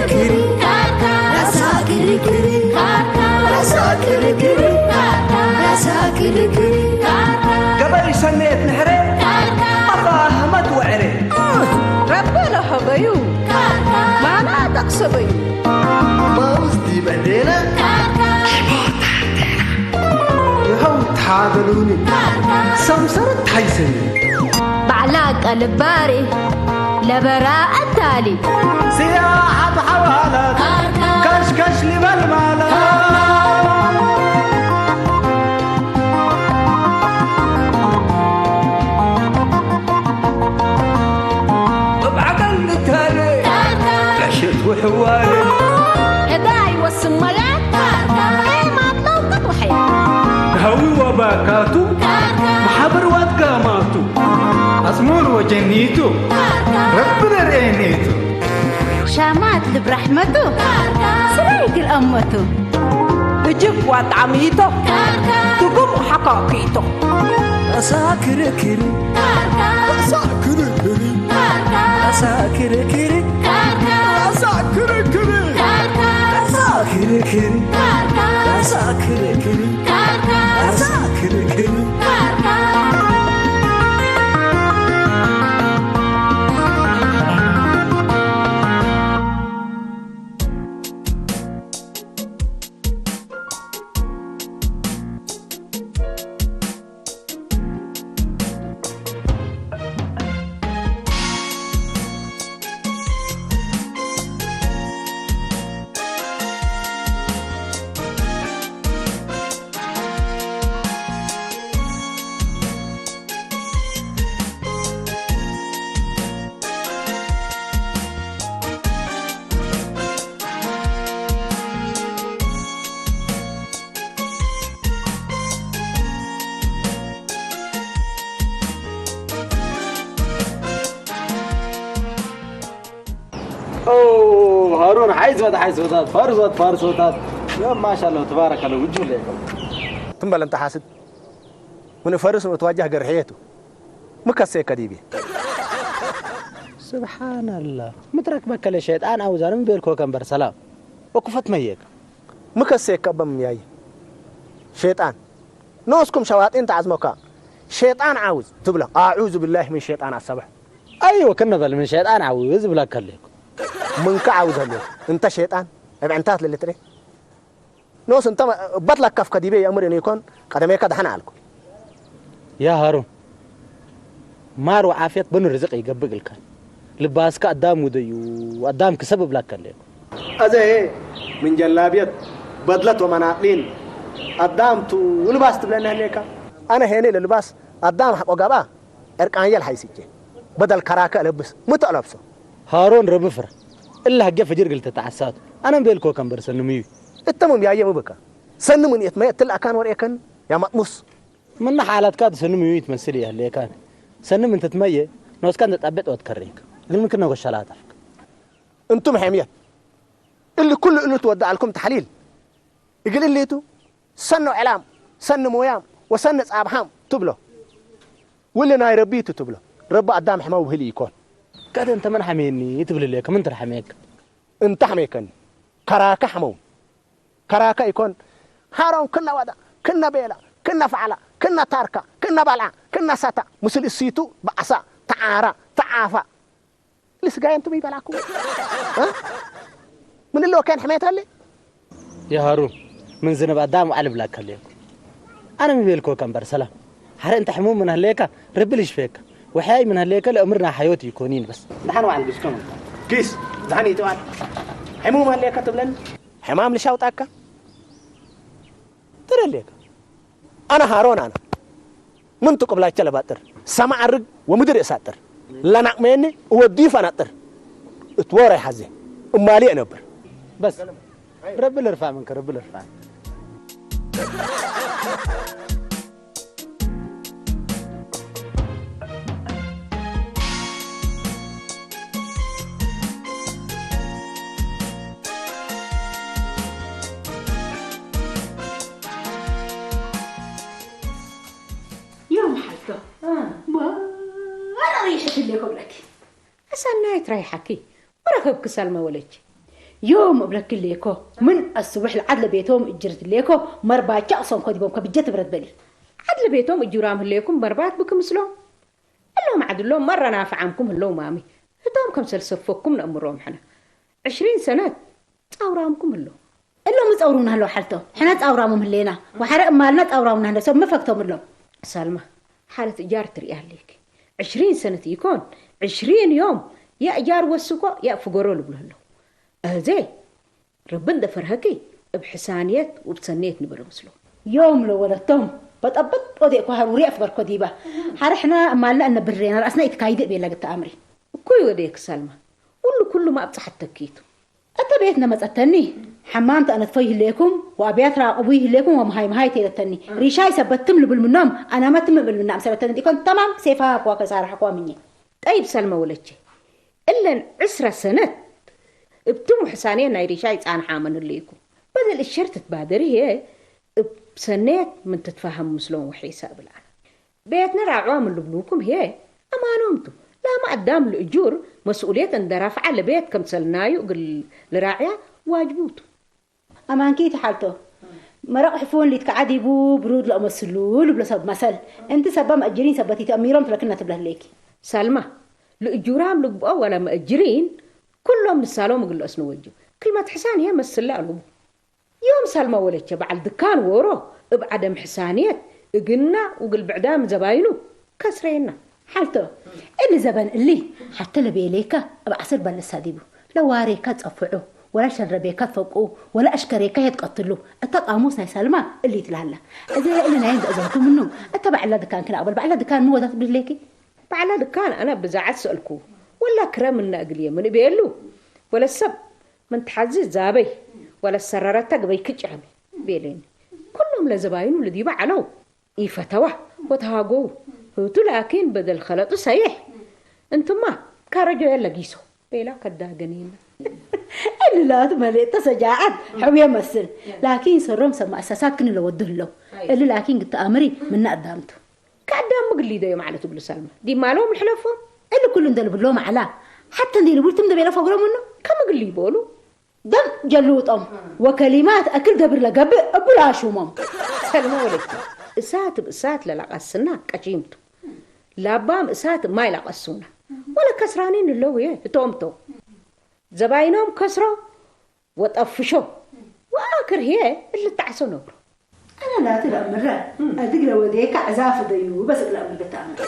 ክርክር፣ ካርካ፣ ራሳ ክርክር፣ ካርካ፣ ራሳ ክርክር፣ ካርካ፣ ራሳ ክርክር፣ ካርካ፣ ገበይ ሰሜት ንሕረ፣ ካርካ፣ ኣባ ኣሕመድ ወዕረ። ረበለ ሀበዩ፣ ካርካ፣ ማና ጠቕሰበዩ። ማውዝ ዲበዴና፣ ካርካ፣ ይኸው ተሓበሉኒ፣ ካርካ፣ ሰምሰረት ሓይሰኒ። ባዕላ ቀልባሪ ለበራ እታሊ። ስያሓት ሓዋላት ካርካ፣ ከሽከሽ ሊበል ማለት። እብ ዓቀል ንታረ ካርካ፣ ዕሽት ውሕዋረ። እዳ ይወስን መለ ካርካ፣ ኤማት ለውቀት ወሐያ። ሃዊ ወባካቱ ካርካ፣ ማሕበር ዋትጋማቱ። ኣጽሙር ወጀኒቱ ካርካ፣ ረቢ ነርእየኒቱ። ሻማት ልብ ራሕመቱ ካርካ፣ ስራይ ግል ኣመቱ። እጅግ ዋጣሚቶ ካርካ፣ ትጉም ሓካኪቶ። ራሳ ክርክር ካርካ፣ ራሳ ክርክር ካርካ፣ ራሳ ክርክር ካርካ፣ ራሳ ክርክር ካርካ፣ ራሳ ክርክር ካርካ፣ ራሳ ክርክር ካርካ፣ ራሳ ክርክር ካርካ። ኦ፣ ሃሩን፣ ሓይስ በታ፣ ሓይስ በታ፣ ፋርስ በታ፣ ፋርስ በታ። ያ ማሻአላህ፣ ተባረከላህ፣ ውጁ ለይኩም። ትም በል እንተ ሓስድ። ምን ፈርስ ነው ተዋጃህ ገርሕየቱ። ምከሰ ከዲቤ። ስብሓንላህ። ምትረክበከለ ሸይጣን ኣውዛንም ቤልኮ ከንበር ሰላም። ወኩፈት መየክ። ምከሰ ከበም ያይ። ሸይጣን። ንስኩም ሸዋጢን ተዓዝመካ። ሸይጣን ዓውዝ ትብላ። ኣዑዙ ቢላሂ ምን ሸይጣን ኣሰብሕ። ኣይወ፣ ክንበል ምን ሸይጣን ዓውዝ ብለካ ኣለኩ። ምንካ ዓውዝ ኣለኩ። እንተ ሸይጣን፣ እብ ዕንታት ልልትሬ። ንስ እንተ በት ለከፍ ከዲቤ የእምር ንይኮን፣ ቀደሜከ ደሐን ኣልኩ። ያ ሃሩን፣ ማር ወዓፍየት በኑ ርዝቅ ይገብእ እልካን። ልባስካ ኣዳም ውደዩ፣ ኣዳም ክሰብ እብላካ ኣለኩ። ኣዘ ሄ ምን ጀላብየት በድለት ወመናጥሊን ኣዳምቱ ልባስ ትብለኒ ህሌካ? ኣነ ሄኔ ለልባስ ኣዳም ሐቆ ጋብኣ ዕርቃንየ ለሓይስቼ በደል ከራከ እለብስ ምተ እለብሶ። ሃሮን ረቢ ፍረ። እለ ሀጌ ፈጅር ግል ተተዓሳቱ። ኣነ እምቤልኮ ከንበር ሰንምዩ። እተምም ያየ ምብካ። ሰንምን የትመየ እትል ኣካን ወርኤከን ያ መጥሙስ። ምና ሓላትካ ትሰንምዩ ይትመስል እየ ህሌካን። ሰንም እንተ ትመየ ኖስካ እንተ ጣቤጥ ወትከሬክ። ግን ምክነ ጎሻላታፍክ። እንቱም ሐምየት እሊ ኩሉ እሉ ትወድኣልኩም ተሕሊል እግል እሊቱ ሰኖ ዕላም ሰኒ ሞያም ወሰኒ ጻብሓም ትብሎ። ውሊ ናይ ረቢ ቱ ትብሎ። ረቢ ኣዳም ሕመው ብህል ኢኮን። ከደ እንተ መን ሐሜኒ ትብል እለ፣ ከም እንተ ሐሜክ። እንተ ሐሜከኒ ከራካ ሕመው። ከራካ ኢኮን። ሃሮን ክነ ወዳ፣ ክነ ቤላ፣ ክነ ፈዕላ፣ ክነ ታርካ፣ ክነ በልዓ፣ ክነ ሰታ፣ ምስል እሲቱ በዕሳ፣ ተዓራ፣ ተዓፋ። ልስጋይ እንቱም ይበላኩም። እ? ምን እለ ወከን ሕሜት ኣለ? የሃሩን፣ ምን ዝንብ ኣዳም ኣዕል ብላካ ኣለኩ። ኣነ ምቤልኮ ከንበር ሰላም። ሓረ እንተ ሕሙም ምን ሃለየካ፣ ረቢ ልሽፈየካ። ወሕያይ ምን ሃለየካ፣ ለእምርና ሓዮት ይኮኒን በስ። ደሓን ዋዕል ብስከም። ኪስ፣ ደሓን ይተዋል። ሕሙም ሃለየካ ትብለኒ? ሕማም ልሻውጣካ? ትደልየካ። ኣነ ሃሮን ኣነ። ምን ትቅብላቸ ለባጥር። ሰማዕ ርግ ወምድር እሳጥር። ለናቅመየኒ እወዲ ፈናጥር። እትወረ ይሓዜ። እማሊ እነብር። በስ። ረቢ ልርፋ ምንከ፣ ረቢ ልርፋ። ዮም ሓልቶ። አ። ማ-፣ ኣነ ሪሕትለይ ኮብለኪ። እሳናየት ራይሓኪ። ወረከብኪ ሳልማ ወለች። ዮም እብለኪ ሌኮ፣ ምን ኣስውሕ ለዓድለ ቤቶም እጅርት ሌኮ፣ መርባቻ ኣቕሶም ኮዲቦም ከብጀት ብረት በሊ። ዓድለ ቤቶም እጁራም ህሌኩም መርባት ብክምስሎም። እሎም ዓድሎም መረናፍዓምኩም ህለው ማሚ። ህቶም ከም ሰልሰፈኩም ነእምሮም ሕነ። ዕሽሪን ሰነት ጻውራምኩም ህለው። እሎም ጸውሩና ህለው ሓልቶ። ሕነ ጻውራሞም ህሌና። ወሓረ እማልና ጻውራሙና ህለው ሰብ መፈክቶም እሎም። ሳልማ፣ ሓለት እጃር ትርእያ ኣለኪ። ዕሽሪን ሰነት ይኮን፣ ዕሽሪን ዮም፣ ያ እጃር ወስኮ፣ ያ ፍገሮ ልብሎ ህለው። እህዜ፣ ረቢ እንደ ፈርሀኪ፣ እብ ሕሳንየት ወብ ሰንየት ንበረ ምስሎ። ዮም ለወለቶም፣ በጠበጥ ወዴ እኮ ሃሩሪ ኣፍገርኮ ዲባ። ሓረ ሕና እማልና እነብር ሬና፣ ረእስና ኢትካይድ ቤላ ግታ ኣምሪ። እኮይ ወዴክ ሳልማ፣ ሁሉ ኩሉ ማብጻሕ ተኪቱ። እተ ቤት ነመጸተኒ፣ ሓማም ተእነትፎ ይህሌኩም፣ ወኣብያት ራቅቡ ይህሌኩም፣ ወመሃይ መሃይ ተይለተኒ። ሪሻይ ሰበትም ልብል ምኖም፣ ኣናመትም እብል ምና ኣምሰለተኒ ዲኮን፣ ተማም ሴፋ ሃኳ ከሳርሐኳ ምኘ። ጠይብ ሳልማ ወለቼ፣ እለን ዕስራ ሰነት እብቲ ሙሕሳኔ ናይ ሪሻ ይጻንሓ መን ህልይኩም። በደል እሸር ትትባደሪ ህየ እብ ሰኔት ምን ትትፋሃም ምስሎም ወሒሳ እብል ኣነ። ቤትነ ራዕዋ ምን ልብሉኩም ህየ ኣማኖምቱ። ላማ ኣዳም ልእጁር መስኡልየት እንደራፍዓ ለቤት ከምሰልናዩ እግል ልራዕያ ዋጅቡቱ። ኣማንኪ ተሓልቶ መረቕ ሕፉን ሊትከዓ ዲቡ ብሩድ ለእመስሉ ልብሎ ሰብ መሰል። እንቲ ሰባ መእጅሪን ሰበት ይተእሚሮም ትለክና ትብለ ህሌኪ። ሳልማ፣ ልእጁራም ልግብኦ ወላ መእጅሪን ኩሎም ንሳሎም እግል ለእስኑ ወጅብ። ክልመት ሕሳን እየ መስለ ኣልቡ። ዮም ሳልማ ወለቸ በዓል ድካን ወሮ እብ ዓደም ሕሳንየት እግና ውግል ብዕዳም ዘባይኑ ከስረየና። ሓልቶ፣ እሊ ዘበን እሊ፣ ሓተ ለቤሌካ እብ ዓስር በለሳ ዲቡ፣ ለዋሬካ ጸፍዑ፣ ወላ ሸረቤካ ትፈቅኡ፣ ወላ ኣሽከሬካ የትቀትሉ፣ እታ ቃሙስ ናይ ሳልማ እሊ ትላላ። እዚ እሊ ናይ እንተ እዘንቱ ምኑ፣ እታ ባዕላ ድካን ክናቅበል፣ ባዕላ ድካን ምወዳት ብድሌኪ? ባዕላ ድካን ኣነ ብዛዓት ሰእልኩ፣ ወላ ክረም እና እግልየ ምን እቤሉ፣ ወለ ሰብ ምን ተሓዚ ዛበይ፣ ወለ ሰረረታ ግበይ ክጭረሚ ቤሌኒ። ኩሎም ለዘባይኑ ልዲባ ዓለው። ኢፈተዋ ወተሃጎው። ህቱ ላኪን በደል ኸለጡ ሰይሕ። እንትማ ካረጆ የለ ጊሶ። ቤላ ከዳገኔና። እልላት መሌት ተሰጃዓት ሕውየ መስል። ላኪን ሰሮም ሰብ ማእሳሳት ክንለወዱ ህለው። እሊ ላኪን ግተኣምሪ ምና ኣዳምቱ። ከኣዳም ምግሊ ደዮ ማለት እብሉ ሰልማ። ዲማሎም ልሕለፎም። እሊ ኩሉ እንደልብሎ ማዕላ። ሓተ እንዴ ልቡልትም ደቤለ ፈግሮም ምኑ። ከምግሊ ይበሉ። ደም ጀልውጦም ወከሊማት ኣክል ገብር ለገብእ እቡ ለኣሹሞም። ሰልመ ወለኪ፣ እሳት እብ እሳት ለላቀስና ቀጪምቱ፣ ላባም እሳት ማይ ላቀሱና፣ ወለ ከስራኒን እለው ህየ ህቶምቶ። ዘባይኖም ከስሮ ወጠፍሾ፣ ወኣክር ህየ እልተዓሶ ነብሮ። ኣነ ላቲ ለእምረ፣ እም። እድግ ለወዴካ ዕዛፍ ደዩ በስቅ ለእምር ብታእምር።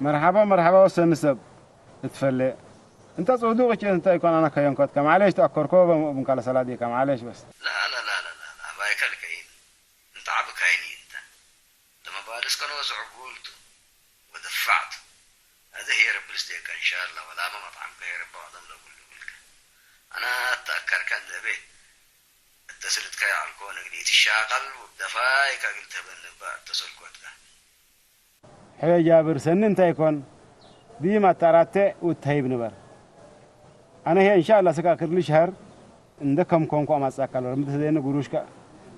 መርሓባ፣ መርሓባ ወሰኒ ሰብ እትፈለ። እንተ ጽህዱ ቅጭት እንተ ይኮን ኣነ ከየንኮት፣ ከማዕሌሽ ተኣከርኮ በምኡ ብንካለ ሰላዲ፣ ከማዕሌሽ በስ። ላ፣ ላ፣ ላ፣ ላ፣ ላ፣ ላ፣ ባይከል ከይን። እንተ ዓብ ካይን እንተ። ለመባልስ ከነ ወስዕ ጉልቱ። ወደፋዕቱ። هذا هي رب الاستيك إن شاء الله، ولا ما مطعم كي رب وعدم لو كل ملك. أنا أتأكر كان ذا به. التسلت كي عالكون قلي تشاقل، والدفاي كاقل تبن بقى التسل كوتك. ሕዮ ጃብር፣ ሰኒ እንታይ ኮን? ዲም ኣታራቴ ውትሀይብ ንበር። ኣነ ህየ እንሻላ ስክ ኣክርሊ ሸሀር እንደ ከም ኮንኩ ኣማጻካ ሎ፣ ረቢ ተሰደኒ ጉሩሽካ።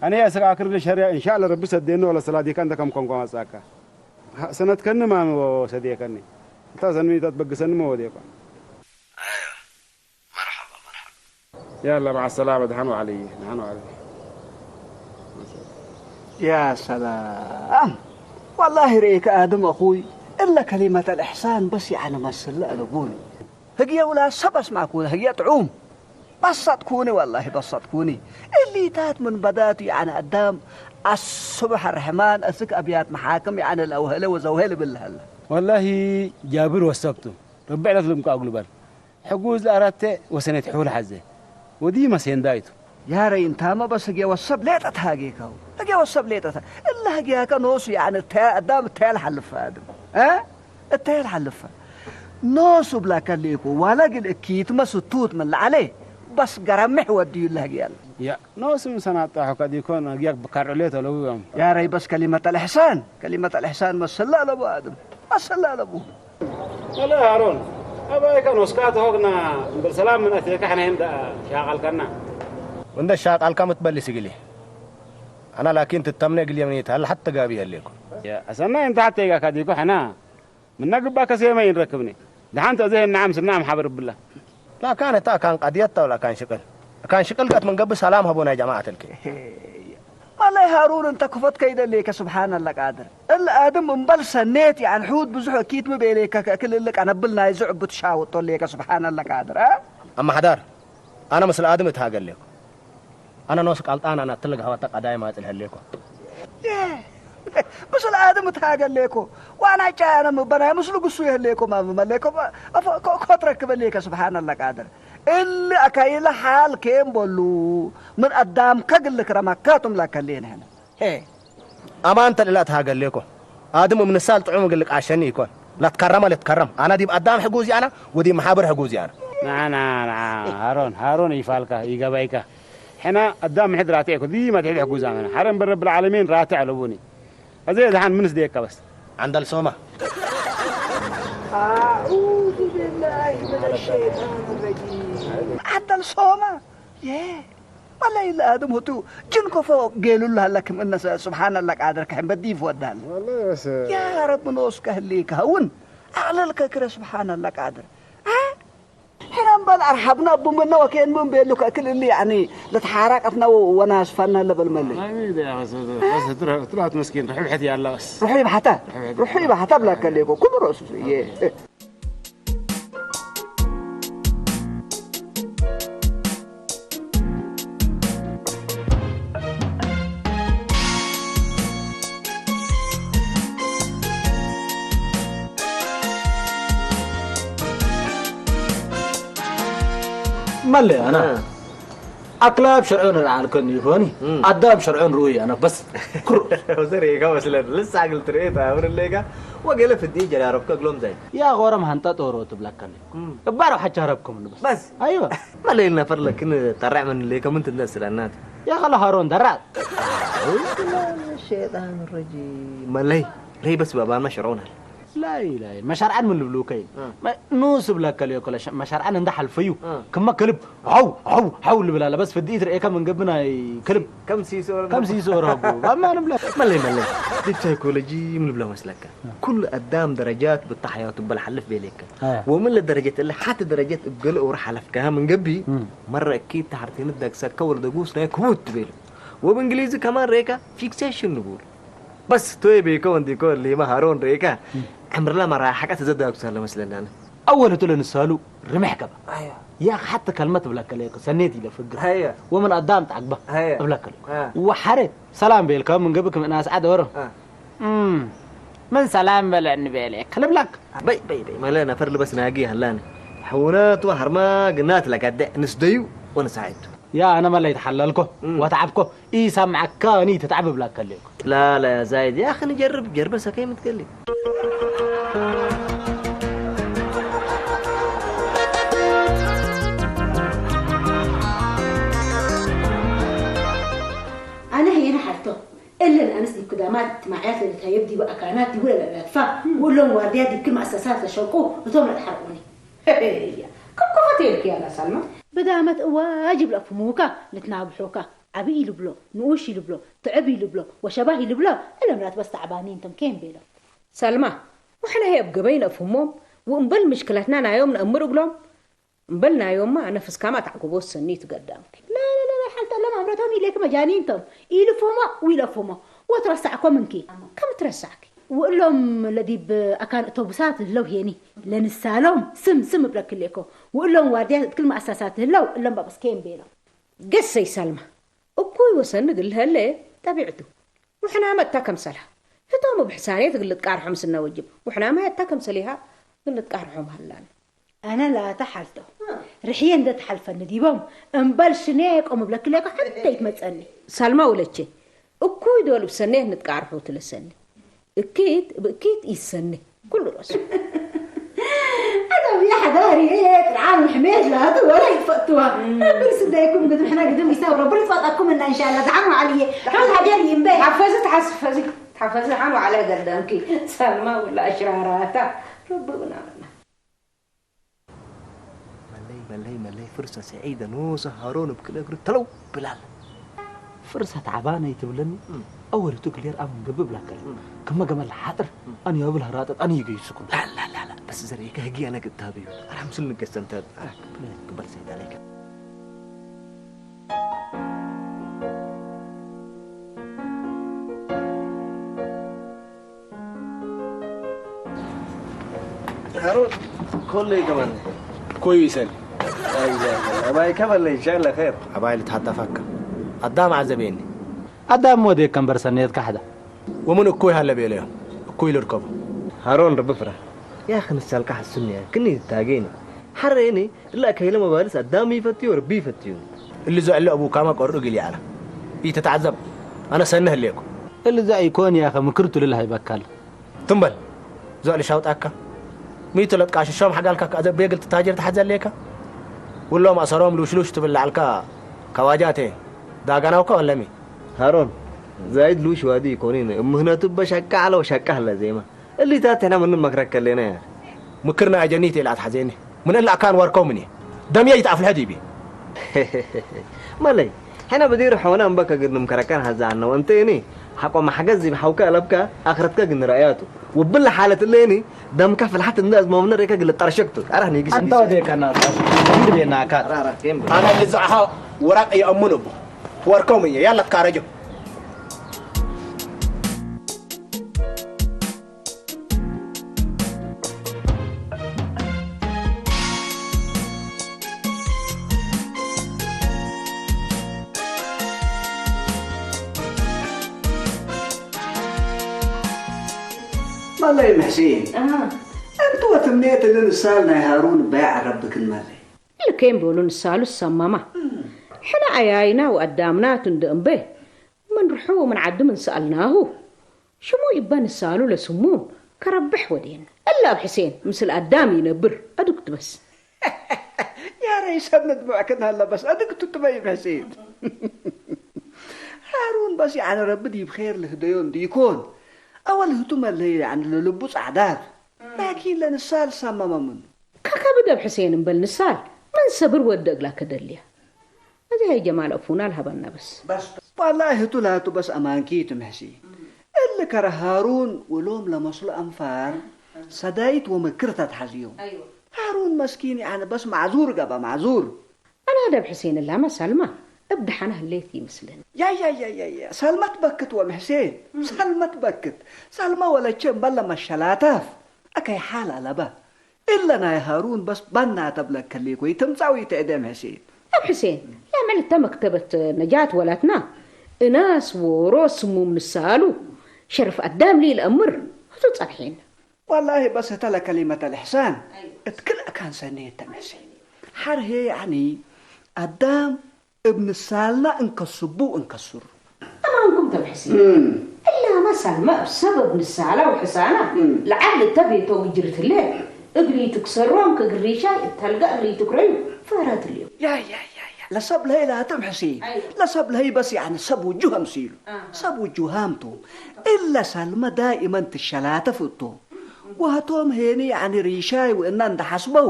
ኣነ ህየ ስክ ኣክርሊ ሸሀር እንሻላ ረቢ ሰደኒ ወለ ሰላዲካ እንደ ከም ኮንኩ ኣማጻካ። ሰነትከኒ ማሚ ወሰድየከኒ። እታ ሰንሚታ ትበግሰኒ መወድየኳ። ኣይዋ፣ መርሐባ፣ መርሐባ። ያላ፣ መዓ ሰላመ፣ ደሓን ዋዕሊ፣ ደሓን ዋዕሊ። يا سلام. والله ريك آدم أخوي، إلا كلمة الإحسان بس يعني مسل ألبوني. هجي ولا سبس معكون، هجي طعوم. بسطكوني والله، بسطكوني. اللي تات من بدات يعني قدام الصبح الرحمن أسك أبيات محاكم يعني الأوهلة وزوهلة بالهلة. والله جابر وسبته. ربع لك لم كأقلبان. ሕጉዝ ለኣራተ ወሰኔት ሑል ሐዘ። ወዲ መሴንዳይቱ። ያረይ እንታመ በስ ህግየ ወሰብ ሌጠት ሃጌከው። ህግየ ወሰብ ሌጠት። እለ ህግያከ ኖሱ ያዕኒ እተያ አዳም እተያ ለሐልፈ አድም። እ? እተያ ለሐልፈ። ኖሱ ብላከ ሌኩ ዋላ ግል እኪትመ ስቱት ምን ለዐለ። በስ ገረምሕ ወድዩ እለ ህግያለ። ያ ኖሱ ምሰናጣሑ ከዲኮን ህግያክ ብካርዕሌት አለው ዮም። ያረይ በስ ከሊመተል እሕሳን። ከሊመተል እሕሳን መስላ ለቡ አድም። መስላ ለቡ። ወለ ሃሮን፣ ኣባይካ ኖስካ ተሆግና እምበር ሰላም ምን ኣትየካ ሕናይም ደኣ ሻቓልካና። እንደ ሻቃልካ ምትበሊ ስግሊ። أنا لكن تتمنى قل يمني تهل حتى قابي هليكو. يا أسنا أنت حتى يقاك هديكو حنا. من نقب باك سيما ينركبني. دحانت أزيه النعم سنعم حبر بالله. لا كان تا كان قضية ولا كان شكل. كان شكل قد من قبل سلام هبونا يا جماعة الكي. والله هارون أنت كفت كيد الليك سبحان الله قادر. الآدم مبل سنيت يعني حوت بزحو كيت مبيليك كل اللي أنا بلنا يزعب بتشاوط الليك سبحان الله قادر. ها؟ أما حدار. أنا مثل آدم اتهاقل ليكو. أنا نوس قالتان أنا تلقى هوا تقداي ما تلها ليكو. Yee. Misl aadam ት ሃገሌኮ ዋና ጫያነ ምበናይ ምስሉ ግሱ የህሌኮ ማምመሌኮ ኮትረክበሌከ ስብሓን ኣላ ቃድር እሊ ኣካይለ ሓል ኬም ቦሉ ምን ኣዳም ከግል ክረማካቱም ላከሌን ህነ ሄ ኣማንተ ልላ ት ሃገሌኮ ኣድም ምንሳል ጥዑም እግል ቃሸኒ ኢኮን ላትከረመ ልትከረም ኣነ ዲብ ኣዳም ሕጉዝ ኣነ ወዲብ መሓብር ሕጉዝ ኣነ። ናዓ ናዓ ናዓ ሃሮን ሃሮን ይፋልካ ይገባይካ ሕና ኣዳም ምሕድ ራትዕ እኮ ዲማ ትሕድ ሕጉዝ ኣመና ሓረ እምበር ረብል ዓለሚን ራትዕ ኣለቡኒ። ኣዘ ደሓን ምንስ ደየካ በስ። ዓንደል ሶማ። أعوذ بالله من الشيطان الرجيم. ዓንደል ሶማ የ ወላሂ ለአደም ሆቱ ጅን ኮፎ ጌሉላ ሀላ ክም እነሰ ስብሓን አላ ቃድር ከሕን በዲፍ ወዳል። والله بس ያ ረብ ኖስ ከህሊ ከውን አዕለል ከክረ ስብሓን አላ ቃድር። ሕና እምበል አርሓብና ቡምና ወኬን ምን ቤሉ ከእክል እሊ ያኒ ለተሓራቀትና ወናስፋና ለበል መሊ። ما يريد يا أخي، بس، بس تروح، تروح مسكين، روح ابحث يا الله بس. روح يبحث. روح يبحث. روح يبحث بلا كليكو. كل رؤوس. يه. መለይ ኣና እ። ኣክላብ ሸርዑ ንርዓልከን ይኾኒ እም። ኣዳም ሸርዑ ንርኡ ኣና በስ ክሩ ወዘር ይጋ መስለን ልሳ ግል ትርኢት ኣብርለይጋ ወገለ ፍዲ ጀዳረብከ ግሎም ዘይ ያ ኾረም ሃንጣ ጦሮ ትብላከኒ እም። እባሮ ሓቻ ረብኩም ንበስ በስ ኣይዋ መለይ ነፈር ለክን ጠራዕ ምን ለይ ከምን ትነስለናት ያ ኸለ ሃሮን ደራዕ ሸጣን ረጂ መለይ ለይ በስ ባባና ሸርዑናል لا إله إلا مشارعن من لبلوكين እ። ما نوس بلا كليو كلا ش- مشارعن عند حلفيو እ። كما كلب هاو هاو هاو اللي بلا بس فديت رئيكا من قبنا كلب ከም ሲሶ كم سيسو رهبو ما نبلا መለይ መለይ ዲብ ሳይኮሎጂ ምን ብሎ መስለካ ኩሉ ኣዳም ደረጃት ብታሕያቱ በል ሓልፍ ቤሌካ እ። ወምን ለደረጀት እለ ሓቲ ደረጀት እገለ ኦር ሓለፍካሃ ምን ገቢ እም። መረ እኪ ተሓርቴነት ዳግሰካ ወለ ደጉስ ናይ ክቡት ትቤሉ ወብእንግሊዚ ከማን ሬካ ፊክሴሽን ንቡር بس توي بيكون ديكون لي مهارون ريكا عمر لا مرة حقت زدك سهل مثلا أنا أول تقول نسالو رمح كبا أيوة يا أخي حتى كلمة بلا كليك سنيتي لفقر هيا ومن قدام تعقبه هيا بلا كليك آه. وحري سلام بيلك من قبلك من ناس عاد ورا آه. امم من سلام بلا نبيلك لبلك بي بي بي ما لنا فرل بس ناقي هلاني حونات وحرما قنات لقد نسديو ونساعد يا أنا ما اللي يتحللكو مم. وتعبكو إي سمعك كاني تتعب بلا كليكو لا لا يا زايد يا أخي نجرب جرب سكي متكلم ኣነ ህየነ ሓቶ እለን ኣንስ ዲብ ክዳማት ትማዕያት ለልታየብ ዲብ ኣካናት ዲቡ ለለለፋ ውሎም ዋርድያ ዲብ ክል ማእሰሳት ለሸቁ እቶም ለትሓርቁኒ ከም ኮፈት የልክ ያላ ሳልማ ብዳመት እዋጅብ ለፍሙካ ንትናብሑካ ዓቢ ኢልብሎ ንኡሽ ኢልብሎ ትዕብ ኢልብሎ ወሸባህ ኢልብሎ እለም ላትበስ ተዕባኒ እንቶም ኬን ቤሎ ሰልማ ወሕነ ሄ ኣብ ገበይ ነእፍሞም ወእምበል ምሽክለትና ናዮም ነእምር እግሎም እምበል ናዮማ ነፍስካማ ታዕጎቦ ሰኒ ትገዳምኪ لا لا لا حالت لهم أمرتهم إليك مجانين تم إلفهما ويلفهما وترسعكم منكي كم ترسعكي وقلهم الذي بأكان أتوبسات لو هيني لنسالهم سم سم بلك ليكو وقلهم وارديات كل مؤسسات لو قلهم بابس كين بيلو ገሰይ ሰልማ እኩይ ወሰኒ ግልሀለ ጠቢዕቱ ውሕናመ እታ ከምሰልሃ ህቶም ብሕሳኔ ትግልጥ ቃርሖም ስነ ወጅብ ውሕናመ እታ ከምሰሊሃ ግልጥ ቃርሖም ሃላን ኣነ ላታ ሓልቶ ርሕየ እንደ ትሓልፈኒ ዲቦም እምበል ሽኔ ቆም ብለክሌኮ ሓንተ ይትመፀኒ ሳልማ ወለቼ እኩይ ዶል ብሰኔ ንትቃርሑ ትለሰኒ እኪት ብእኪት ይሰኒ ኩሉ ሮስ أنا ويا حضاري إيه طلعان محميد لا هذا ولا يفقتوها بس دايكم قد احنا قدم يساوي ربنا يفقكم إن شاء الله دعموا علي حول حاجة ينبه حفظت حفظي حفظي حنو على قدامك سلمى ولا أشراراتها ربنا منا መለይ መለይ መለይ ፍርሰ ስዒደ ንሱ ሃሮን እብ ክል እግሩ ተለው ብላል ብርሳት ዓባ ነይትብለኒ፣ እም። ኣወሪቱ ክሌር ኣብ እንገብእ ብላከል። እም። ከመ ገመል ሓጥር፣ እም። ኣን ያብል ሀራጠጥ፣ ኣን ይገይሱ ኩሉ። ላላላላ፣ በስ ዘርኤ ከህግያ ነገ እታብዩ። ኣራ ምስል ንገሰ እንተ፣ ኣራ ክበል ሰይጣን ኣይከ። ሃሩን፣ ኮሎ ይገባል። ኮዩ ይሰል። ኣይ፣ ኣባይ ከበለ፣ ኢንሻላህ ኸይር። ኣባይ ልትሓጣፋካ። ኣዳም ዓዘበየኒ። ኣዳም ሞዴ ከም በርሰኔት ካሕዳ። ወምን እኩይ ሃለ ቤለዮ። እኩይ ልርከቦ። ሃሮን ርቢ ፍራ። ያኺ ንሳልካ ሓስኒ እያ። ክኒ ታገይኒ። ሓረየኒ፣ እላ ከይለ መባልስ ኣዳም ይፈትዮ፣ ርቢ ይፈትዮ። እሊ ዘዕለ ኣቡ ካማ ቆርኡ ግሊ ኣላ። ይተታዓዘብ። ኣነ ሰነ ህሌኩ። እሊ ዘ ኣይኮን ያኸ ምክርቱ ልል ሃይበካል። ትም በል። ዞዕ ልሻውጣካ። ሚቱ ለጥቃሽሾም ሓጋልካ ከኣ ዘቤግል ትታጀር ተሓዘ ኣለካ። ውሎም ኣሰሮም ሉሽሉሽ ትብል ለዓልካ ካዋጃቴ ዳጋናውካ ወለሚ። ሃሮን፣ ዛይድ ሉሽ ዋዲ ይኮኒን፣ እምህነቱ በሻቃ ዓለ ወሻቃ ህለ ዜማ። እሊታት ሕና ምን መክረክ ከሌና ያ። ምክርና ኣጀኒት ኢላ ትሓዜኒ። ምን እላ ኣካን ወርከው ምኒ። ደምየ ይትኣፍልሐ ዲቢ። መለይ፣ ሕና ብዲር ሖና እምበ ከግድ ንምከረካን ሓዛ ኣነው። እንተ እኒ፣ ሓቆ ማሕገዝ ዚብ ሓውካ ኣለብካ፣ ኣኽረትካ ግን ራእያቱ። ወብል ሓለት እለ እኒ፣ ደምካ ፍልሓት እንደ ኣዝማምነ ሬካ ግለ ጠርሸክቱ። ኣራህ ንግስ። ኣንተ ወዴካ ናጣ። እንድ ቤና ካት። ኣራህ፣ ኣራህ፣ ኬም። ኣነ ልዛዕኻ ወራቅ የእሙን እቡ። ወርከው ምየ፣ ያላ ትካረጆ። መለይ ምሕሲን፣ ኣሃ። እንቱ ወትምኔት እልን ሳል ናይ ሃሩን በያዕ ረብክን መለይ። ልከይም በሉ ንሳሉ ሰማማ። ሕነ ኣያይና ወኣዳምና ትንደ እምበ፣ ምን ርሑ ምን ዓዲ ምን ሰኣልናሁ። ሽሙ ይበ ንሳሉ ለስሙን ከረብሕ ወዴን። እላ ኣብ ሕሴን ምስል ኣዳም ይነብር፣ ኣድግ ትበስ። ያረይ ሰብ ነድምዕክን ሃላ በስ ኣድግ ትጥበይ ምሕሲን። ሃሩን በስ ያዕኒ ረቢ ዲብ ኼር ልህደዮ እንዲኮን። ኣወል ህቱ መለይ ያዕኒ ለልቡ ጻዕዳር። ላኪን ለንሳል ሳማማ ምኑ። ከከብድ ኣብ ሕሴን እምበል ንሳል መን ሰብር ወደ እግላ ከደልያ። እዚ ሃይ ጀማል ኣፉና ልሃበና በስ። በስ፣ ዋላሂ ህቱ ላቱ በስ ኣማንኪ ትምሕሲ። እሊ ከረ ሃሩን ውሎም ለመስሉ ኣንፋር ሰዳይት ወመክር ተትሓዝዮም። ኣይወ። ሃሩን መስኪን ያዕኒ በስ ማዕዙር ገባ ማዕዙር። ኣና ደብ ሕሴን እላማ ሳልማ እብ ደሓና ህሌት ይምስልን። ያ፣ ያ፣ ያ፣ ያ፣ ያ። ሳልማ ትበክት ወምሕሴን። ሳልማ ትበክት። ሳልማ ወለቼ እምበለ መሸላታፍ። ኣከይ ሓል ኣለባ። እለ ናይ ሃሩን በስ ባና ተብለከሌ ኮይ ትምጻዊ ተእደም ሕሴን። ኣብ ሕሴን፣ ላመል እተ መክተበት ነጃት ወላትና፣ እናስ ወሮ ስሙም ንሳሉ፣ ሸርፍ ኣዳም ሊ ለእምር፣ ህቱ ጸንሒን። ወላሂ በስ እተ ለከሊመተ ልሕሳን፣ እት ክልእ ካን ሰኔ እተ ምሕሴን። ሓር ሄ ያዕኒ፣ ኣዳም እብ ንሳልና እንከስቡ እንከስሩ። ኣማንኩም ተምሕሲ። እም። እላማ ሳልማ እብ ሰበብ ንሳላ ወሕሳና እም። ለዓል እተ ቤቶም እጅርትለ እግል ኢትክሰሮም ከግሪሻይ እተልጋ እግል ኢትክረዩ ፈረት ልዩ። ያ፣ ያ፣ ያ፣ ያ። ለሰብ ለሀይ ላትም ሕሲ። ኣይ። ለሰብ ለሀይ በስ ያዕኒ ሰብ ውጁህ ኣምሲሉ። ኣሃ። ሰብ ውጁሃም ቶም። እለ ሳልማ ዳኢመን ትሸላተፍ እቶም። ወህቶም ሄኒ ያዕኒ ሪሻይ ወእና እንደሓስበው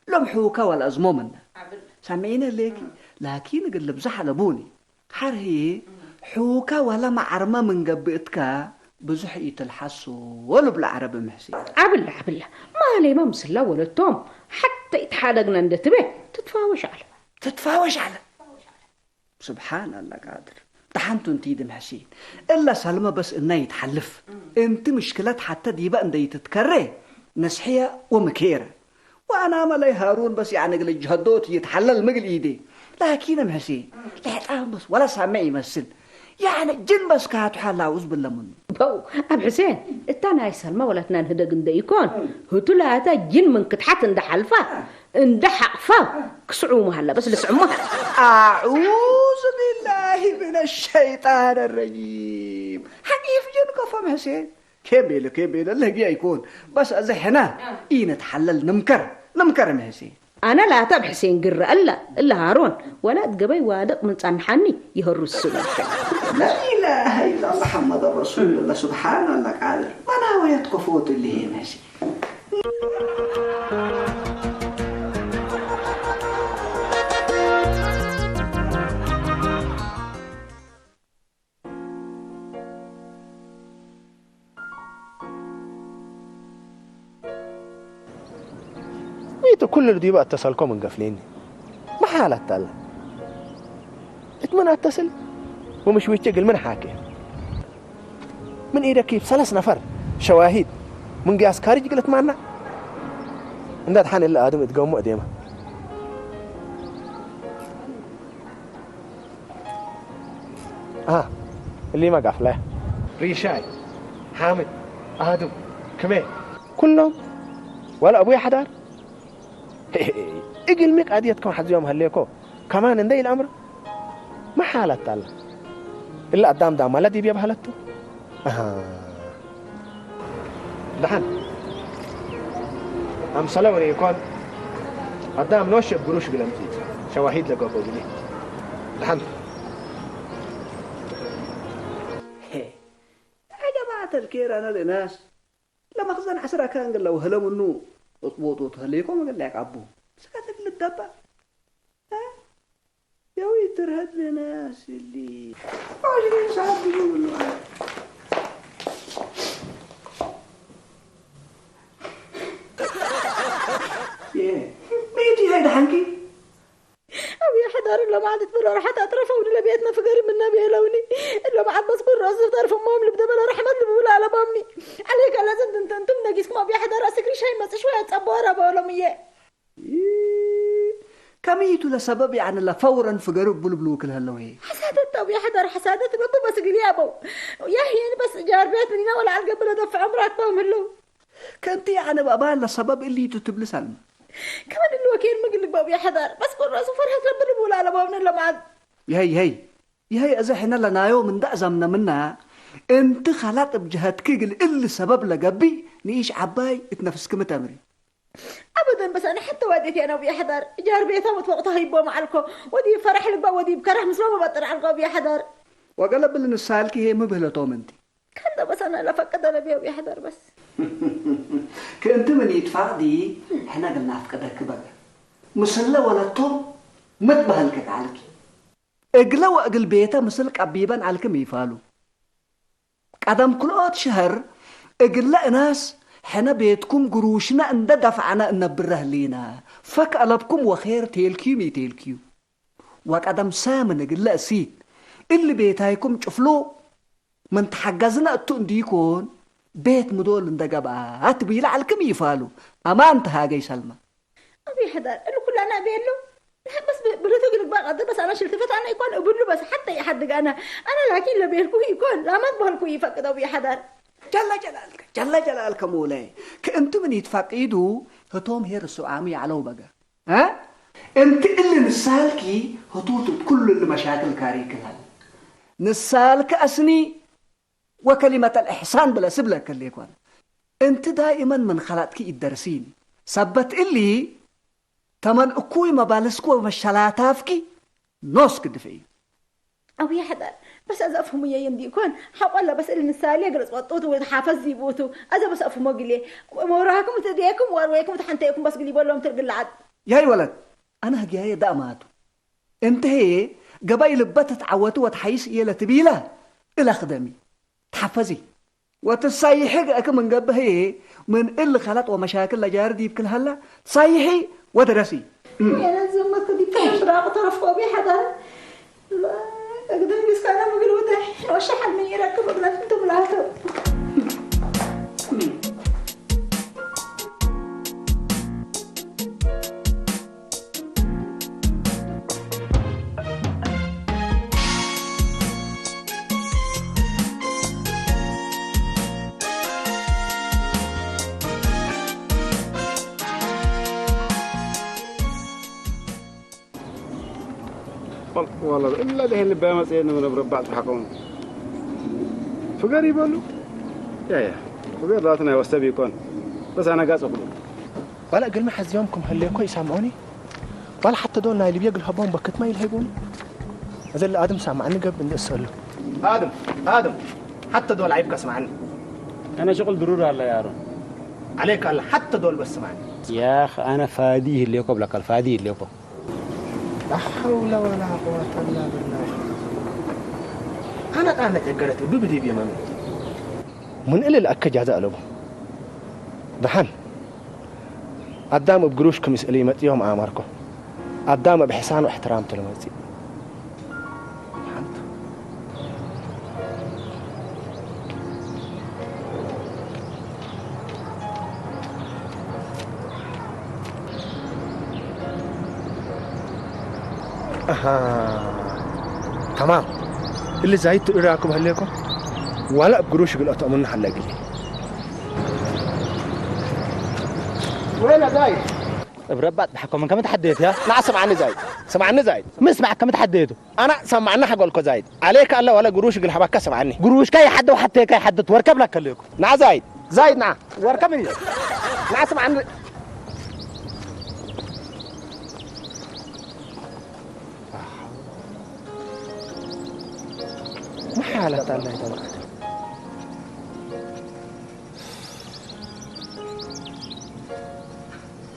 ሎም ሑካ ወላ ኣዝሞምና። ዓብል። ሳምዒነ ሌኪ፣ ላኪን እግል ልብዛሕ ለቡኒ። ሓር ህዬ፣ ሑካ ዋላ መዓርመ ምን ገብእ እትካ፣ ብዙሕ ኢትልሓሶ ልብሎ ዓረብ እምሕሲ። ዓብላ፣ ዓብላ። ማሌማ ምስላ ወለቶም፣ ሓተ ኢትሓደግና እንደ ትቤ፣ ትትፋወሽ ዓለ። ትትፋወሽ ዓለ። ስብሓን ኣላ ቃድር። ደሓንቱ እንቲ ድምሕሲ። እላ ሳልመ በስ እና ይትሓልፍ። እንቲ ምሽክለት ሓተ ዲበ እንደ ይትትከሬ፣ ነስሕያ ወምኬረ። ወአናመ ለይ ሃሩን በስ ያዕኒ እግል ጀሀዶት ይትሐለል ምግል ኢዴ። ላኪን እም ሕሴን፣ ልሕጣም በስ ወላ ሳምዕ ይመስል። ያዕኒ ጅን በስ ካቱ ሐላ አዑዝ ብለ ምኑ። በው፣ ኣብ ሕሴን፣ እታ ናይ ሰልማ ወላትና ንህደግ እንደ ኢኮን፣ ህቱ ላታ ጅን ምን ክትሓት እንደ ሐልፋ፣ እንደ ሐቕፋ፣ ክስዑ መሃላ በስ ልስዑማ። አዑዝ ቢላሂ ሚነ ሸይጣን ረጂም። ሐቂፍ ጅን ከፎም ሕሴን። ኬን ቤለ፣ ኬን ቤለ፣ ለህጊ ኣይኮን። በስ እዚ ሕና ኢነትሓለል ንምከር፣ ንምከር እም ሕሴን። ኣነ ላታ ኣብ ሕሴን ግረ ኣላ፣ እለ ሃሮን፣ ወላ እት ገበይ ዋድቕ ምን ጸንሓኒ ይሀሩ ስሉ። ላኢላሃ ኢላላህ መሐመድ ረሱሉላህ፣ ሱብሓነላህ ቃድር። መናወየት ከፎት እልሄ እም ሕሴን። እቲ ኩሉ ዲባ እተሰልኮ ምን ገፍሌኒ። መሓላት ኣላ። እት ምን ኣተስል ወምሽ ዊቼ ግል ምን ሓኬ። ምን ኢደኪ ሰለስ ነፈር ሸዋሂድ ምን ግያስ ካሪጅ ግለት ማና። እንዳ ተሓን እለ ኣድም እትገሞ እዴማ። ኣሃ፣ እሊማ ጋፍላ። ሪሻይ፣ ሓምድ፣ ኣህዱ፣ ክሜ። ኩሎም ዋላ ኣቡይ ሓዳር። እግል ሚቅ ኣድየትኩም ሓዚዮም ሃሌኮ። ከማን እንደ ኢል ኣምር። መሓላት ኣላ። እላ ኣዳም ዳማላ ዲብ የባህለቱ። ኣሃ። ደሓን። ኣምሰለ ወነ ይኮን ኣዳም ኖሽ ብሩሽ ግለምቲ ሸዋሂድ ለገቦ ግሊ። ደሓን። ሄ፣ ያ ጀማዓት ኣልኬር፣ ኣነ ልእናስ ለመኽዘን ዓስራ ካን ገለ ወህለምኑ እጥቦጡ ተህሌኮ መገለ ያቃቡ። ስካ ተግል ደባ። እ? የዊ ትርሀት ልእናስ እሊ። ኦሽሪ ሳብ ብሉ። የ፣ መይቲ ሃይ ደሓንኪ? ኣብያ ሓዳር ሎማዓንቲ ትበሎ ርሓት ኣጥረፈው ንለቤት ነፍገሪ ምነ ቤለውኒ። ሎማዓት በስኩር ሮዝ ዝተርፍ እሞም ልብ ደበሎ ርሕመት ልብውላ ኣለባምኒ። ዓለይ ከለዘን እንተ እንቱም ነጊስኩም ኣብያ ሓዳር ኣስግሪ ሻይ መጽሽ ወይ ኣጸቦ ረበሎም እየ። ከመይቱ ለሰበብ ያዕኒ ለፈውረን ፍገሪ እቡ ልብልው ክልሀለወ። ሓሳደት ኣብያ ሓዳር ሓሳደት በቡ በስግሊ ኣበው። ያህየን በስ ጃርቤት ምኒና ወላ ኣልገብለ ደፍዖም ራክባም ህለው። ከንቲ ኣነ ባባ ለሰበብ እሊቱ ትብልስ ኣልማ። ከመ ድልወ ኬን ምግል ባብ ያሕዳር። በስ ቁረሱ ፈርሃት ረቢ ልብውላ ለባብነ ለማዓት። ይሀይ ይሀይ። ይሀይ እዘ ሕነ ለናዮም እንዳ እዛምነ ምና። እንቲ ኸላጥ እብ ጀሀትኪ ግል እል ሰበብ ለገብእ ንኢሽ ዓባይ እት ነፍስክም ተምሪ። ኣበደን በሰነ ሐተ ዋዴት ያነው ያሕዳር። ጃር ቤታ ወትወቅታ ሀይቦ መዓልኮ። ወዲብ ፈራሕ ልባ ወዲብ ከረህ ምስሎ መበጥር ዓልቆ ያሕዳር። ወገለ ብል ንሳልኪ ሄ ምብህለቶም እንቲ። ከንደ በሰነ ለፈቀደ ለቤው ያሕደር በስ። ክእንቲ ምን ይትፋቅዲ ሕነ ግል ናፍቀደክ በገ። ምስለ ወለቶም ምት በህልክ ከዓልኪ። እግለ ወእግል ቤተ ምስል ቀቢበን አልክም ይፋሉ። ቀደም ክልኦት ሸህር እግለ እናስ ሕነ ቤትኩም ግሩሽነ እንደ ደፍዓነ እነብረ ህሊነ። ፈክ አለብኩም ወኼር ቴልክዩም ኢቴልክዩ። ወቀደም ሰምን እግለ እሲት እሊ ቤታይኩም ጭፍሉ ምን ተሓገዝነ እቱ እንዲኮን ቤት ምዶል እንደ ገብኣት ቢለ ዓልክም ይፋሉ። አማን ተሃገይ ሰልማ። አብ ይሕደር እሉ ኩላና ቤሉ። ንሕበስ ብ-፣ ብልቱ ግልግባ ቀደ በስ አና ሽልትፈት አና ይኮን እብሉ በስ ሐተ ይሐድግ አና። አና ላኪን ለቤልኩ ይኮን ላማት በልኩ ይፈቅደው ይሐደር። ጀለ ጀላልከ፣ ጀለ ጀላልከ ሞላይ። ክእንቱ ምን ይትፈቂዱ ህቶም ሄር ሱዓሚ ያለው በገ። እ? እንቲ እሊ ንሳልኪ ህቱት ኩሉ እሊ መሻክል ካሪክላል። ንሳልከ አስኒ ወከሊመተል ኢሕሳን ብለ ስብለከ ሌኮን። እንቲ ዳኢመን ምን ኸላጥኪ ኢደርሲን። ሰበት እሊ ተመን እኩይ መባልስኪ ወመሸላታፍኪ ኖስ ክድፍዒ። አው ያሕዳር በስ አዘ አፍሁሙ የየ እንዲኮን ሐቆለ በስ እል ንሳሌ ግልጽ ወጡት ወይት ሓፈዝ ዚቡቱ አዘ በስ አፍሁሞ ግሌ መውራኩም ትዴኩም ወርዌኩም ተሐንተይኩም በስ ግሊ በሎም ትርግላዓት። ያይ ወለት አነ ህግያየ ዳእማቱ እንተ ህየ ገባይ ልበ ትትዓወቲ ወትሓይስ እየ ለትቢለ እለ ክደሚ ተሓፈዚ። ወትሳይሒ ገእክ ምን ገብእ ህዬ ምን እል ኸለጥ ወመሻክል ለጃሪ ዲብክ ለሀላ ትሳይሒ ወድረሲ። የነ ዝመት ዲብ ምሽራቅ ተረፍኮ ቢ ሐዳር እግድም ግስካና ምግል ውደ ወሸሐል ምን ይረክብ እግለት እንቱም ላህተው። والله إلا ده اللي بيمس إنه من ربع تحقون فقري بلو يا يا فقر ذاتنا يوستبي يكون بس أنا قاس أقول ባላ እግልሚ ሐዚዮም ክም ህሌኮ ይሳምዑኒ። ባላ ሐተ ዶል ናይ ልብየ እግል ሀቦም በክትማ ኢልሀይቡኒ። እዘ ለአድም ሳምዓኒ ገብ እንድእሰሉ። آدم، آدم، حتى دول عيبك اسمعني. أنا شغل ضروري هلا يا أرون. عليك الله، حتى دول بس اسمعني. يا أخ، أنا فادي هليكو بلا كل فادي هليكو. لا حول ولا قوة إلا بالله. أنا قاعد نتجرت ببدي بيمامي. من إلى الأكا جازا ألبو. دحان. ኣዳም እብ ግሩሽ ክምስእል ይመጽዮም ኣመርኮ። ኣዳም እብ ሕሳኑ እሕትራም ትልመጽእ። ሓንቱ። ኣሃ። ተማም። እሊ ዛይት ትእራኩም ሃለኩም? ዋላ እብ ግሩሽ ግን ኣተእሙን ሃለ ግሊ። ወይና ዛይት። እብረባት ብሓኮምን ከም ተሓደየት እያ። ንዓ ስምዓኒ ዛይት። ስምዓኒ ዛይት። ምስማዕ ከም ተሓደየቱ። ኣና ሰማዕና ሓጎልኮ ዛይት። ዓለይካ ኣላ ዋላ ግሩሽ ግል ሃባካ ስምዓኒ። ግሩሽካ ይሓደ ወሓተካ ይሓደት ወርከብ ላከለኩ። ንዓ ዛይት። ዛይት ንዓ። ወርከብ እዩ። ንዓ ስምዓኒ። መሓለታ ኣላ ይተባዕደ።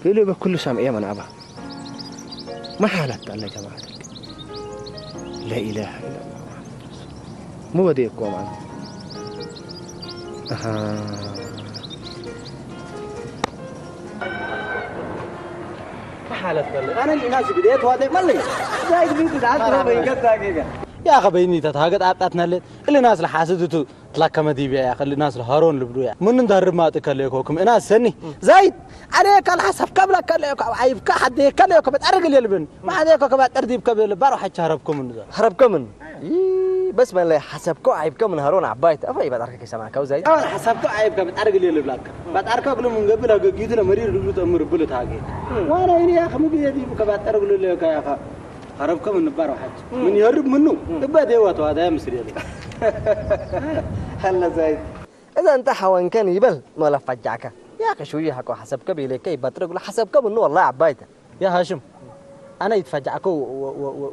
ልእልእ በኩሉ ሰምዔ መን ኣባ መሓለት ኣለ ጀማዓት لا إله إلا الله محمد رسول الله። ምወደየኩም ኣነ ኣሃ ሓለት በለ ኣነ ሊና ዝግደት ዋደ መለይ ዛይድ ቢት ዛት ነው ይገዛ ጌጋ يا أخي بيني تتهاجد أبطات نلت اللي ناس لحاسد تو تلاكم دي بيا يا أخي اللي ناس لهارون لبدو يا من ندهر ما تكليكو كم إناس سني زايد عليك الحسب قبل كليكو عيب كحد كليكو بتأرق اللي يلبن ما عليكو كبات أردي بكبل بارو حتى هربكم من ذا هربكم من إيه بس ما لا حسبكو عيبكم من هارون عبايت أفا يبقى أركك يسمع كو زايد أنا حسبكو عيبكم بتأرق اللي يلبلاك بتأركو كل من قبل قيدنا مرير قبل تأمر بلو تاجي وانا إني يا أخي مو بيدي كبات أرق اللي يا أخي هربكم من بارو حج من يهرب منه إبا ديوات وهذا يا مصري هلا زايد إذا أنت حوان كان يبل ما لفجعك يا أخي شوية حكو حسبك بيليك يبطرق له حسبك منه والله عبايته يا هاشم أنا يتفجعك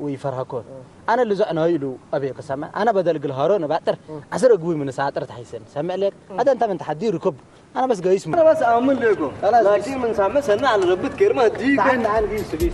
ويفرهكون أنا اللي زعنا يلو أبي قسمة أنا بدل قل هارون بعتر عسر أقوي من ساعتر تحيسن سمع لك هذا أنت من تحدي ركب أنا بس قيس من أنا بس أعمل لكم خلاص لكن من سامة سنة على ربة كرمة دي تعال تعال قيس قيس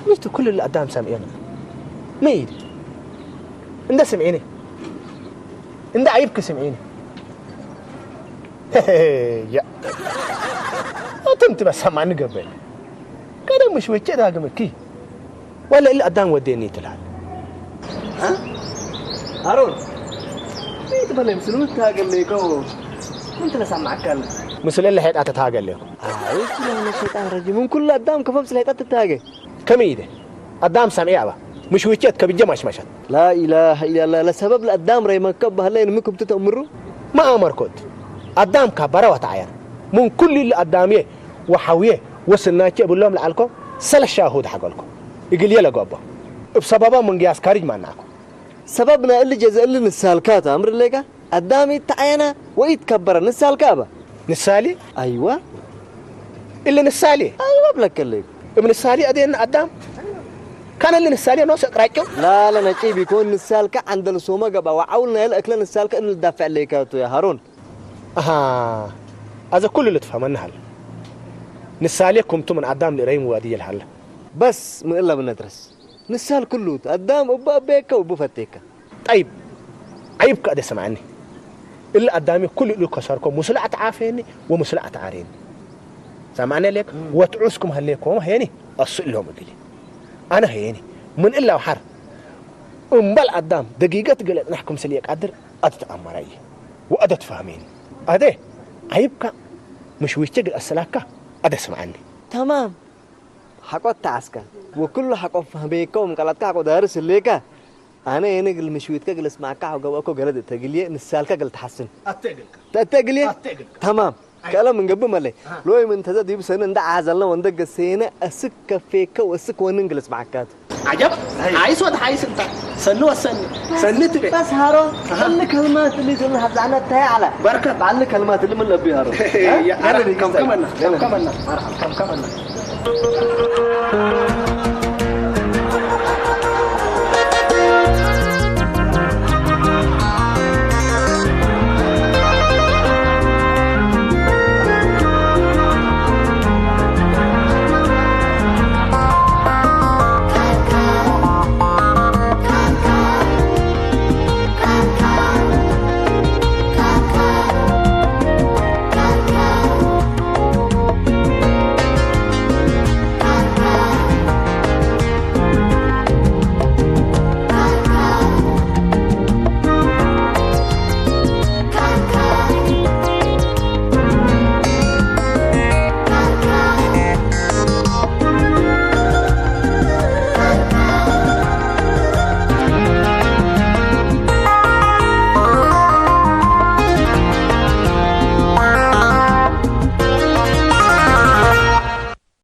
ሚስቱ ኩሉ ኣዳም ሰምዔ ነው መይድ እንደ ስምዒኒ እንደ ዓይብክ ስምዒኒ ያ ኣቱም ትበሰማኒ ገበል ቀደም ምሽ ወቸ ዳግምኪ ወለ እል ኣዳም ወዴኒ ትላል ሃሮን ቤት በለ ምስሉ ታገለይከው ምን ትለሳማዕካል ምስለ ለሄጣ ተታገለይኩ أعوذ بالله من الشيطان الرجيم من كل أدام كفف سليطة تتاقي كم إيده أدام سامعي أبا مش ويتشت كبجة ماش مشت لا إله إلا الله لا سبب لأدام ري مكب هلا ينمكم تتأمروا ما أمركوت أدام كبرة وتعير من كل اللي أداميه وحويه وسناتي أقول لهم لعلكم سلا شاهود حقلكم يقول يلا قوبا بسببا من قياس كارج ما ناكو سببنا اللي جزء اللي نسالكات أمر الليكا ኣዳም ይተዓየና ወይ ይትከበረ ንሳልካ ኣባ ንሳሊ ኣይዋ እለ ንሳሊ ኣይዋ ብለከለይ እብ ንሳሊ ኣደየና ኣዳም ካነ እለ ንሳሊ ኖ ሰቅራጭው ላለ ነጪ ቢኮን ንሳልካ ዓንደል ሶመ ገባ ወዓውልና የለ እክለ ንሳልካ እለ ልዳፍዕ ለይካቱ ያ ሃሮን ኣሃ ኣዘ ኩሉ ልትፈመና ሃለ ንሳሌ ኩምቱ ምን ኣዳም ልረይም ዋድየ ልሃለ በስ ምን እለ ብነድረስ ንሳል ኩሉ ኣዳም እቡ ኣበየካ ወቡ ፈቴካ ጠይብ ዓይብካ ኣደ ሰምዓኒ እለ ኣዳሚ ኩሉ እሉ ከሰርኮ ሙስላ ኣትዓፈየኒ ወሙስላ ኣትዓርየኒ ሰምዓኒ ሌክ ወትዑስኩም ሃሌኮም ሄኒ ኣሱ እሎም እግሊ ኣነ ሄኒ ምን እላ ውሓር እምባል ኣዳም ደጊገት ገለጥ ናሕኩም ስል የቃድር ኣደ ተኣመራየ ወኣደ ትፋህሜኒ ኣደ ዓይብካ ምሽ ዊቸ ግል ኣሰላካ ኣደ ስምዓኒ ተማም ሓቆት ተዓስካ ወኩሉ ሓቆ ፈህሜካ ወምቃላትካ ሓቆ ዳርስ ህሌካ ኣነ የነ ግል ምሽዊትከ ግል እስማዕካ ሓገበ እኮ ገለ ተግልየ ንሳልካ ግል ተሓስን ኣትእግልካ ተተግልየ ኣትእግልካ ተማም ከለም እንገብእ መለይ ሎይ ምን ተዘ ዲብ ሰነ እንዳ ዓዘልና ወንደ ገሰየነ እስክ ከፌከ ወስክ ወንን ግል እስማዕካት ዓጀብ ሓይስ ወድ ሓይስ እንታ ሰኒ ወሰኒ ሰኒ ትቤ በስ ሃሮ ቀል ከልማት ልጅ ሀብዛዕና ታይ ዓላ በርከት ባል ከልማት ልምን ለቢ ሃሮ ከምከመና ከምከመና ከምከመና